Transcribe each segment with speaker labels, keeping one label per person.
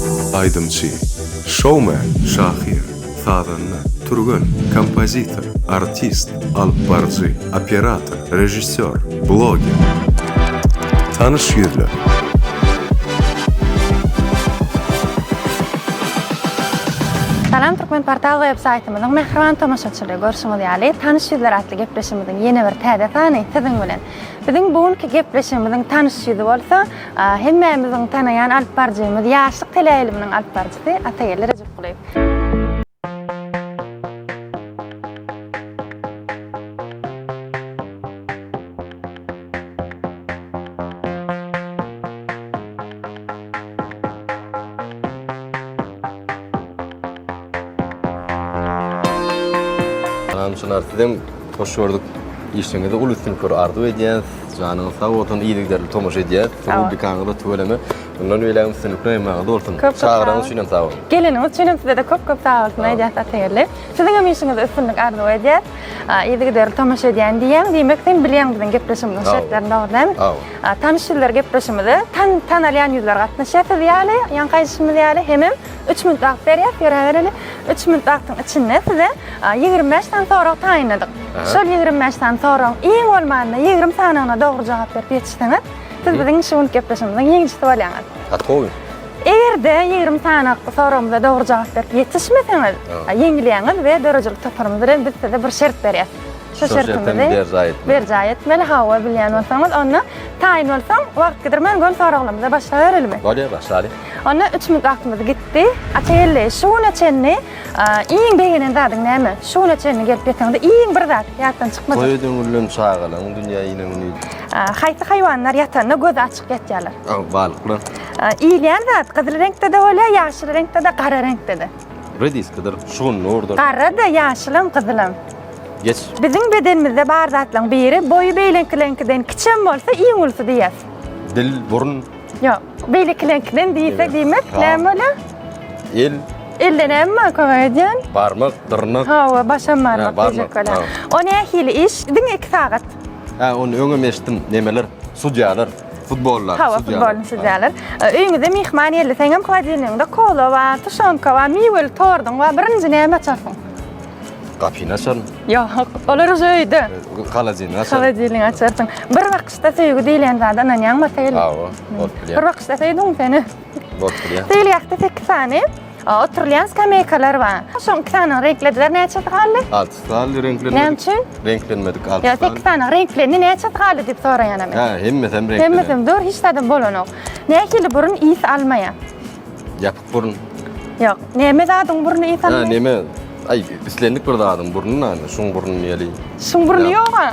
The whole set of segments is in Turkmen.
Speaker 1: Aýdymçy, şoumen, şahyr, sazanda, türgen, kompozitor, artist, alypbaryjy, operator, režissýor, bloger. Tanyş ýüzler.
Speaker 2: Salam Türkmenportal web saýtymyzyň mähriban tomaşaçylary görşüňiz ýaly Tanyş ýüzler atly gepleşigimiziň ýene bir täze sany siziň bilen. Biziň bu günki gepleşigimiziň tanyş ýüzi bolsa hemmämiziň tanaýan alypbaryjymyz Ýaşlyk teleýaýlymynyň alypbaryjysy Atageldi Rejepgulyýew.
Speaker 3: Salam Çynar sizem hoş gördük. Işiňizde uly üstünlikler arzuw edýäs. Janyňyz sag bolsun, yzygiderli tomaşa edýäs. Rubrikaňyza tüweleme. Mundan beýlägem üstünlikler hemmäňizde bolsun. Çagyranyňyz üçin hem sag boluň.
Speaker 2: Geleniňiz üçin hem size-de köp-köp sag bolsun aýdýas Atageldi. Siziň hem işiňizde üstünlik arzuw edýäs. Yzygiderli tomaşa edýän diýýäň, diýmek sen bilýäň biziň gepleşigimiziň şertlerini dogry dälmi? Tanyş ýüzler gepleşigimize tan tanalýan ýüzler gatnaşýar siz ýaly, ýaňky aýdyşymyz ýaly hemem üç minut wagt berýäs, ýöräbereli. Üç minut wagtyň içinde size 25 sany sorag taýynladyk. Şol 25 sany soragyň iň bolmanda 20 sanyna dogry jogap berip ýetişseňiz, siz biziň şu günki gepleşigimiziň ýeňijisi bolýaňyz.
Speaker 3: Gaty gowy.
Speaker 2: Eger-de 20 sany soragymyza dogry jogap berip ýetişmeseňiz, ýeňilýäňiz we döredijilik toparymyz bilen biz size bir şert berýäs. Şu şertimizi
Speaker 3: berjaý etmeli.
Speaker 2: Berjaý etmeli, hawa bilýän bolsaňyz, onda taýyn bolsaň, wagt gidirmän göni soraglarymyza başlaberelimi?
Speaker 3: Bolýar, başlaly.
Speaker 2: Onda 3 minut wagtymyz gitdi. Atageldi, şu güne çenli iň begenen zadyň näme? Şu güne çenli gelip ýeteňde iň bir zat ýatdan çykmajak.
Speaker 3: Toý eden günlem çagalaryň dünýä inen güni.
Speaker 2: Haýsy haýwanlar ýatanda gözi açyk ýatýarlar?
Speaker 3: Balyklar.
Speaker 2: Iýilýän zat gyzyl reňkde-de bolýar, ýaşyl reňkde-de, gara reňkde-de.
Speaker 3: Rediskadyr, şugundurdyr.
Speaker 2: Gara-da, ýaşylam, gyzylam.
Speaker 3: Geç.
Speaker 2: Biziň bedenimizde bar zatlaryň biri boýy beýlekileňkiden kiçem bolsa iň ulusy diýýäs.
Speaker 3: Dil, burun.
Speaker 2: Ýok, beýlekileňkiden diýse diýmek näme bolýar?
Speaker 3: El.
Speaker 2: Elde näme bar kömek edýän?
Speaker 3: Barmak, dyrnak.
Speaker 2: Hawa, başam barmak diýjek bolýar. O nähili iş? Diňe 2 sagat.
Speaker 3: Hä, ony öňem eşitdim. Nemeler? Sudýalar. Futbollar.
Speaker 2: Hawa, futbolyň sudýalar. Öýüňize myhman geldi, seňem holodilnigiňde kola bar, tuşonka bar, miweli torduň bar. Birinji näme açarsyň?
Speaker 3: Gapyny açaryn.
Speaker 2: Ýok, olar uje öýde.
Speaker 3: Holodilnigi açaryn.
Speaker 2: Holodilnigi açarsyň. Bir bakyşda söýgi diýlen zada ynanýaňmy Atageldi?
Speaker 3: Hawa, bolup bilýär.
Speaker 2: Bir bakyşda söýdüňmi seni?
Speaker 3: Bolup bilýär.
Speaker 2: Seýilgähde 8 sany oturylýan skameýkalar bar. Şoň 2 sanyny reňklediler, näçesi galdy?
Speaker 3: Altysy galdy reňklenmedik.
Speaker 2: Näme üçin?
Speaker 3: Reňklenmedik altysy.
Speaker 2: Ýa 8 sany reňklendi, näçesi galdy diýip soraýan men.
Speaker 3: Hä, hemmesem reňklenen.
Speaker 2: Hemmesem dur, hiç zadam bolanok. Nähili burun ys almaýar?
Speaker 3: Ýapyk burun.
Speaker 2: Ýok. Näme zadyň burny ys almaýar?
Speaker 3: Hä, neme? Aý, islendik bir zadyň burny name? Şuň burny diýeli.
Speaker 2: Şuň burny ýok-a.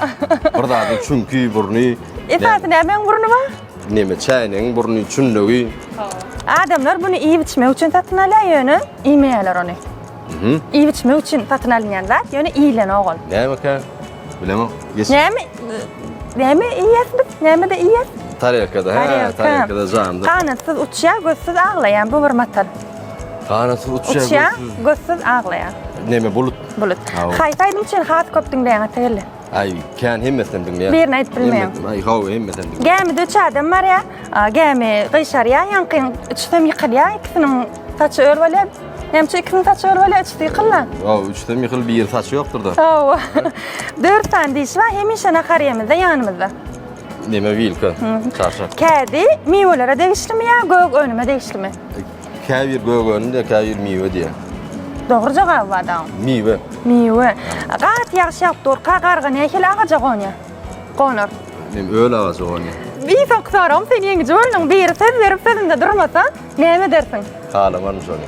Speaker 3: Bir zadyň çünki burny.
Speaker 2: Esasy nämäň burny bar?
Speaker 3: Neme, çäýnegiň burny, çünlegi.
Speaker 2: Adamlar buny iýip-içmek üçin satyn alýar, ýöne iýmeýärler ony. Iýip-içmek üçin satyn alynýan zat, ýöne iýilenok ol.
Speaker 3: Nämekä? Bilemok. Geç.
Speaker 2: Näme? Näme iýýäs biz? Nämede iýýäs?
Speaker 3: Tarelkada, hä, tarelkada jamda.
Speaker 2: Ganatsyz uçýar, gözsüz aglaýar. Bu bir matal.
Speaker 3: Ganatsyz uçýar,
Speaker 2: uçýar, gözsüz aglaýar.
Speaker 3: Neme bulut?
Speaker 2: Bulut. Haýsy aýdym üçin has köp diňleýäň Atageldi?
Speaker 3: Aý, kän hemmesini diňleýän.
Speaker 2: Birini aýdyp bilmeýän.
Speaker 3: Aý, hawa, hemmesini diňleýän.
Speaker 2: Gämide üç adam barýar. Gämi gyşarýar, ýaňkyň üçüsem ýykylýar, ikisiniň saçy öl bolýar. Näme üçin ikisiniň saçy öl bolýar, üçüsi ýykyldy?
Speaker 3: Hawa, üçüsem ýykyl, biri saçy ýokdur-da.
Speaker 2: Hawa. Dört sany dişi bar, hemişe nahar ýemizde ýanymyzda.
Speaker 3: Neme wilka, çarşak.
Speaker 2: Kädi miwelere degişlimi ýa gök önüme degişlimi?
Speaker 3: Käbir gök önüm diýýär, käbir miwe diýýär.
Speaker 2: Dogry jogaby bar dagyň.
Speaker 3: Miwe.
Speaker 2: Miwe. Gaty ýagyş ýagyp durka garga nähili agaja gonýar? Gonar.
Speaker 3: Men öl agaja gonýar.
Speaker 2: Iň soňky soragym sen ýeňiji bolduň. Biri söz berip sözünde durmasa näme edersiň?
Speaker 3: Halamaryn şony.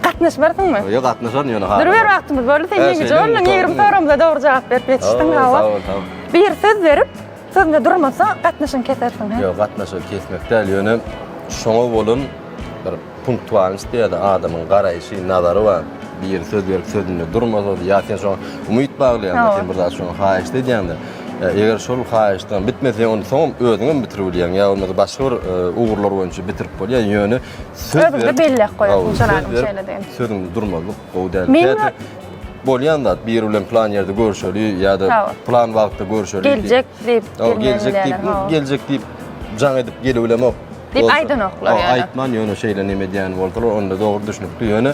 Speaker 2: Gatnaşmarsyňmy?
Speaker 3: Ýok, gatnaşaryn ýöne halamaryn.
Speaker 2: Duruber wagtymyz boldy. Sen ýeňiji bolduň. 20 soragymyza dogry jogap berip ýetişdiň.
Speaker 3: Hawa. Sag bol, sag bol.
Speaker 2: Biri söz berip sözünde durmasa gatnaşygyňy kesersiň, hä?
Speaker 3: Ýok, gatnaşygy kesmek däl, ýöne şoňa bolan bir punktualnost diýýär-de, adamyň garaýşy, nazary bar. Biri söz berip sözünde durmasa, ýa sen şoňa umyt baglaýaň-da, sen bir zat şoňa haýyşt edýäň-de. Eger şol haýyşdan bitmese, ony soňam özüňem bitirip bilýäň, ýa bolmasa başga bir ugurlar boýunça bitirip bolýar, ýöne söz berip
Speaker 2: Özüňde belläp goýarsyň, şol adam şeýle diýen.
Speaker 3: Sözüňde durmazlyk gowy däl. Käte bolýan zat, biri bilen plan ýerde görşeli ýa-da plan wagtda görşeli.
Speaker 2: Geljek diýip,
Speaker 3: geljek diýip, geljek diýip jaň edip gelibilemok.
Speaker 2: Diýip aýdanoklar
Speaker 3: ýöne. Aýtman ýöne şeýle neme edýän bolsalar onda dogry düşnükli ýöne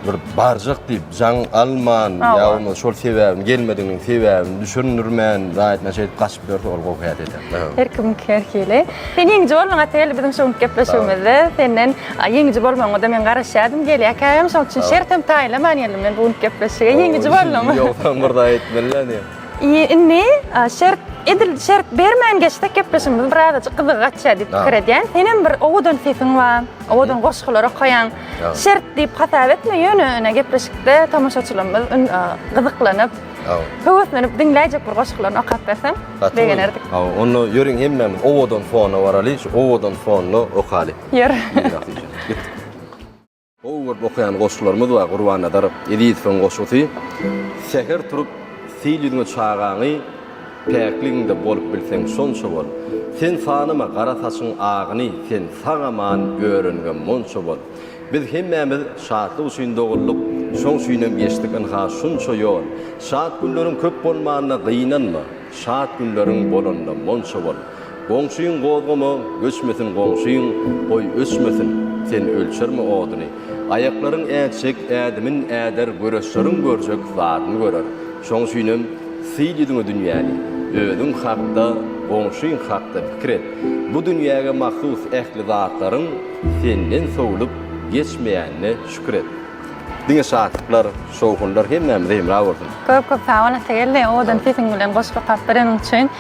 Speaker 3: bir barjak diýip jaň alman ýa bolmasa şol sebäbini gelmediginiň sebäbini düşündirmän zaýatman şeýdip gaçyp ýörse ol gowy häsiýet däl.
Speaker 2: Her kimiňki her hili. Sen ýeňiji bolduň Atageldi biziň şu günki gepleşigimizde. Senden ýeňiji bolmagyňa-da men garaşýardym gelýärkäm. Şonuň üçin şertem taýynlaman geldim men bu günki gepleşige. Ýeňiji bolduň.
Speaker 3: Ýogsam bir zat etmeli-dä.
Speaker 2: Indi şert edil şert bermän geçsek gepleşigimiz birazajyk gyzygy gaçýar diýip pikir edýän. Senem bir owadan sesiň bar, owadan goşgular okaýaň. Şert diýip hasap etme, ýöne ine gepleşikde tomaşaçylarymyz gyzyklanyp, höweslenip diňläýjek bir goşgularyny okap berseň, begenerdik.
Speaker 3: Hawa, onda ýörüň hemmämiz owadan fona baraly, şu owadan fonda okaly.
Speaker 2: Ýör.
Speaker 3: Gitdik. Gowy görüp okaýan goşgularymyz bar Gurbannazar Ezizowyň goşgusy Säher turup sil ýüzüňe çagaňy Päkligiňde bolup bilseň şonça bol Sen sanama gara saçyň agyny Sen sag-aman öreniňe monça bol Biz hemmämiz şatlyk üçin doguldyk Şoň üçinem geçdik ynha şunça ýol Şat günleriň köp bolmanyna gynanma Şat günleriň bolanyna monça bol. Goňşyň gozgama, göçmesin goňşyň, goý öçmesin, sen ölçerme oduny. Aýaklaryň ätjek ädimin äder, göreçleriň görjek zadyny görer. Şoň üçinem sil ýüzüňe dünýäni, özüň hakda, goňşyň hakda pikir et. Bu dünýäge mahsus ähli zatlaryň senden sowlup geçmeýänine şükür et. Diňe şatlyklar, şowhunlar hemmämize hemra bolsun.
Speaker 2: Köp köp sag bol Atageldi, owadan sesiň bilen goşgy okap bereniň üçin.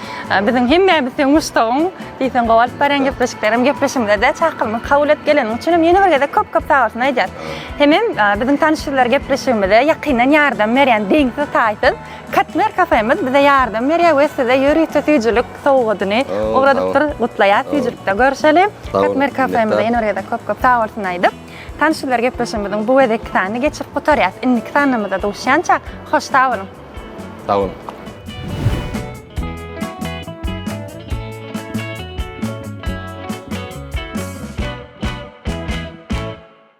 Speaker 2: Biziň hemmämiz seň muşdagyň, diýseň gowy alyp barýan gepleşiklerem gepleşigimize-de çakylymyzy kabul edip geleniň üçin hem ýene bir gezek köp köp sag bolsun aýdýas. Hemem biziň tanyş ýüzler gepleşigimize ýakyndan ýardam berýän deňsiz-taýsyz Katmer kafemiz bize ýardam berýär we size ýörite süýjülik sowgadyny ugradypdyr. Gutlaýas, süýjülikde görşeli. Katmer kafemize ýene bir gezek köp köp sag bolsun aýdyp. Tanyşlar gepleşigimiziň bu gezekki sanyny geçirip gutarýas. Indiki sanymyzda duşýança, hoş sag boluň!
Speaker 3: Sag boluň!